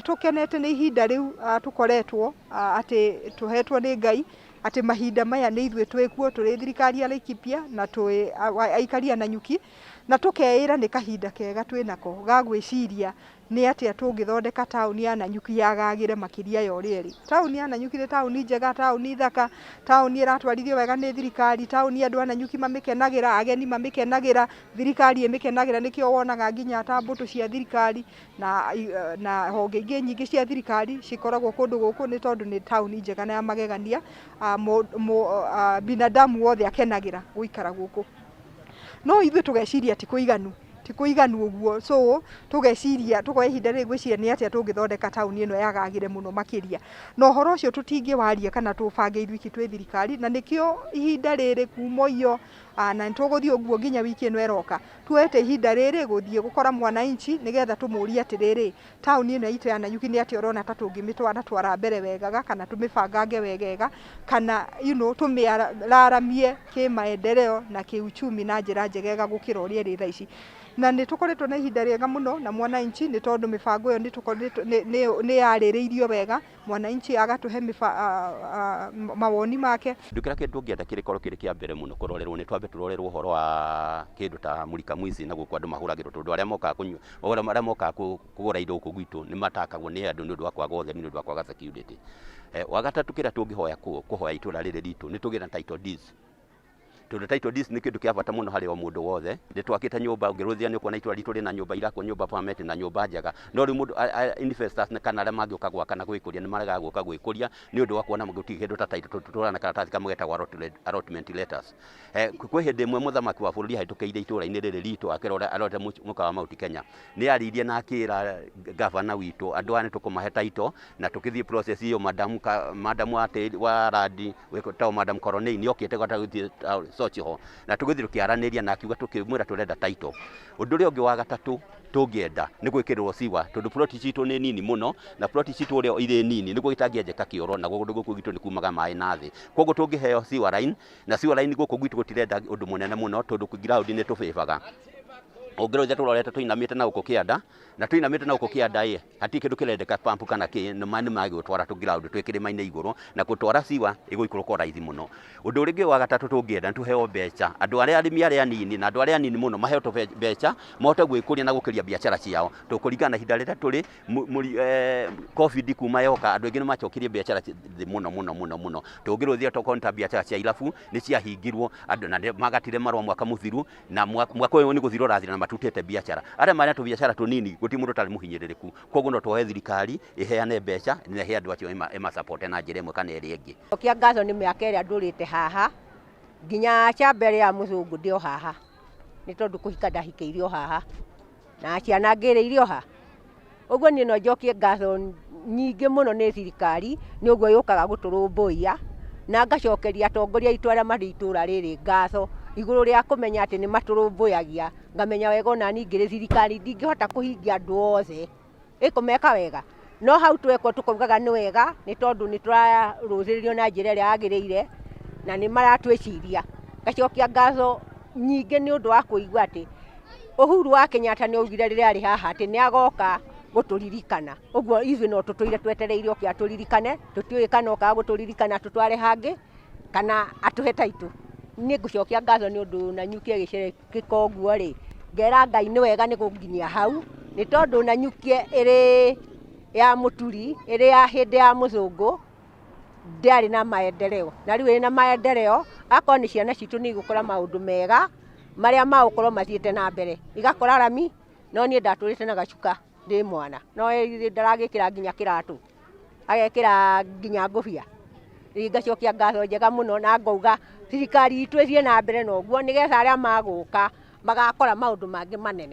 Tũkenete nĩ ihinda rĩu tũkoretwo atĩ tũhetwo nĩ Ngai atĩ mahinda maya nĩ ithuĩ twĩkuo tũrĩ thirikari ya Laikipia na twĩ aikari a Nanyuki, na tũkeĩra nĩ kahinda kega twĩnako ga gwĩciria nĩ atĩa tũngĩthondeka taũni ya Nanyuki yagagĩre makĩria ya ũrĩa ĩrĩ. Taũni ya Nanyuki nĩ taũni njega, taũni thaka, taũni ĩratwarithio wega nĩ thirikari, taũni andũ a Nanyuki mamĩkenagĩra, ageni mamĩkenagĩra, thirikari ĩmĩkenagĩra, nĩkĩo wonaga nginya ta mbũtũ cia thirikari na honge ingĩ nyingĩ cia thirikari cikoragwo kũndũ gũkũ nĩ tondũ nĩ taũni njega na ya magegania, binadamu wothe akenagĩra gũikara gũkũ. No ithuĩ tũgeciria ti kũiganu, ti kũiganu ũguo, so tũgeciria tũkoya ihinda rĩrĩ gwĩciria nĩ atĩa tũngĩthondeka taũni ĩno yagagĩre mũno makĩria. Na ũhoro ũcio tũtingĩwaria kana tũbange ithuĩ twĩ thirikari, na nĩkĩo ihinda rĩrĩ kuma iyo na nĩtũgũthiĩ ũguo nginya wiki ĩno ĩroka, tuoete ihinda rĩrĩ gũthiĩ gũkora mwananchi nĩgetha tũmũrie atĩrĩrĩ, taũni ĩno itũ ya Nanyuki nĩ atĩa ũrona ta tũngĩmĩtwara twara mbere wegaga kana tũmĩbangange wegega kana tũmĩararamie kĩmaendeleo na kĩuchumi na njĩra njegega gũkĩra ũrĩa ĩrĩ thaa ici. Na nĩ tũkoretwo na ihinda rĩega mũno na mwananchi nĩ tondũ mĩbango ĩyo nĩ yarĩrĩirio wega, mwananchi agatũhe mawoni make. Kĩndũ kĩrĩa kĩndũ ũngĩenda kĩrĩkorwo kĩrĩ kĩa mbere mũno kũrorerwo nĩ twambe tũrorerwo ũhoro wa kĩndũ ta mũrika mwici na gũkũ andũ mahũragĩrwo tondũ arĩa mokaga kũnyua arĩa mokaga kũgũra indo gũkũ gwitũ nĩ matakagwo nĩ andũ nĩ ũndũ wa kwaga ũtheri, nĩ ũndũ wa kwaga security. Wa gatatũ kĩrĩa tũngĩhoya kũhoya itũra rĩrĩ ritũ nĩ tũgĩe na title deeds, tondũ title deeds nĩ kĩndũ kĩa bata mũno harĩ o mũndũ wothe. Nĩ twakĩte nyũmba, ũngĩrũthia nĩ ũkuona itũra ritũ rĩna nyũmba irakwo nyũmba permanent na nyũmba njega, no rĩu mũndũ investors kana arĩa mangĩũka gwaka na gwĩkũria nĩ maregaga gũka gwĩkũria nĩ ũndũ wa kuona gũtirĩ kĩndũ ta title, tondũ tũtũraga na karatathi kamwe getagwo allotment letters. Kwĩ hĩndĩ ĩmwe mũthamaki wa bũrũri ahĩtũkĩire itũra-inĩ rĩrĩ ritũ akĩrora arorete mũka wa Mount Kenya, nĩ aririe na akĩra gavana witũ andũ aya nĩ tũkũmahe title, na tũkĩthiĩ process ĩyo madam wa tĩri wa randi wĩtagwo Madam Koronei nĩ okĩte gwata gũthiĩ Sochi ho, na tũgĩthiĩ tũkĩaranĩria na akiuga tũkĩmwĩra tũrenda title. Ũndũ ũrĩa ũngĩ wa gatatũ tũngĩenda nĩ gwĩkĩrĩrwo siwa, tondũ ploti citũ nĩ nini mũno, na ploti citũ ũrĩa irĩ nini nĩguo itangĩenjeka kĩoro, na kũndũ gũkũ gwitũ nĩ kumaga maĩ na thĩ. Koguo tũngĩheo sewer line, na sewer line gũkũ gwitũ gũtirenda ũndũ mũnene mũno tondũ ground nĩ tũbĩbaga. Ũngĩrora tũrorete tũinamĩte na gũkũ kĩanda, na tũinamĩte na gũkũ kĩanda ĩ, hatirĩ kĩndũ kĩrendeka pump kana kĩ, nĩ maĩ nĩ magũtwara tũ ground twĩ kĩrĩma-inĩ igũrũ, na gũtwara siwa ĩgũikũrũka raithi mũno. Ũndũ ũrĩa ũngĩ wa gatatũ tũngĩenda nĩ tũheo mbeca, andũ arĩa arĩmi arĩa anini na andũ arĩa anini mũno maheo mbeca mahote gwĩkũria na gũkĩria biacara ciao, tondũ kũringana na ihinda rĩrĩa tũrĩ COVID kuma yoka andũ aingĩ nĩ macokirie biacara thĩ mũno mũno mũno mũno. Tũngĩrũthia tokorwo nĩ ta biacara cia irabu nĩ ciahingirwo andũ na magatire marũa mwaka mũthiru, na mwaka ũyũ nĩ gũthira ũrathira na matutĩte biacara. Arĩa marĩ na tũbiacara tũnini gũtirĩ mũndũ ũtarĩ mũhinyĩrĩrĩku, koguo no tũhoe thirikari ĩheane mbeca na ĩhe andũ acio ĩmacapote na njĩra ĩmwe kana ĩrĩa ĩngĩ. Cokia ngatho nĩ mĩaka ĩrĩa ndũrĩte haha nginya cha mbere ya mũthũngũ ndĩ o haha, nĩ tondũ kũhika ndahikĩire o haha na ciana ngĩrĩire o haha. Ũguo niĩ no njokie ngatho nyingĩ mũno nĩ thirikari nĩ ũguo yũkaga gũtũrũmbũiya, na ngacokeria atongoria aitũ arĩa marĩ itũra rĩrĩ ngatho igũrũ rĩa kũmenya atĩ nĩ matũrũmbũyagia. Ngamenya wega ona niĩ ngĩrĩ thirikari ndingĩhota kũhingia andũ othe, ĩkũmeka wega, no hau twekwo tũkaugaga nĩ wega nĩ tondũ nĩ tũrarũthĩrĩrio na njĩra ĩrĩa yagĩrĩire na nĩ maratwĩciria. Ngacokia ngatho nyingĩ nĩ ũndũ wa kũigua atĩ Uhuru wa Kenyatta nĩ augire rĩrĩa arĩ haha atĩ nĩ agoka gũtũririkana. Ũguo ithuĩ no tũtũire twetereire oke atũririkane, tũtiũĩ kana okaga gũtũririkana atũtware hangĩ kana atũhe title. Niĩ ngũcokia ngatho nĩ ũndũ Nanyuki ĩgĩcerekeka ũguo rĩ, ngera Ngai nĩ wega nĩ gũnginyia hau, nĩ tondũ Nanyuki ĩrĩ ya mũturi, ĩrĩ ya hĩndĩ ya mũthũngũ, ndĩarĩ na maendeleo, na rĩu ĩna maendeleo, akorwo nĩ ciana citũ nĩ igũkora maũndũ mega marĩa magũkorwo mathiĩte na mbere, igakora rami, no niĩ ndatũrĩte na gacuka ndĩ mwana, no ndaragĩkĩra nginya kĩratũ, agekĩra nginya ngũbia. Rĩu ngacokia ngatho njega mũno na ngauga thirikari itũ ĩthiĩ na mbere na ũguo nĩgetha arĩa magũka magakora maũndũ mangĩ manene.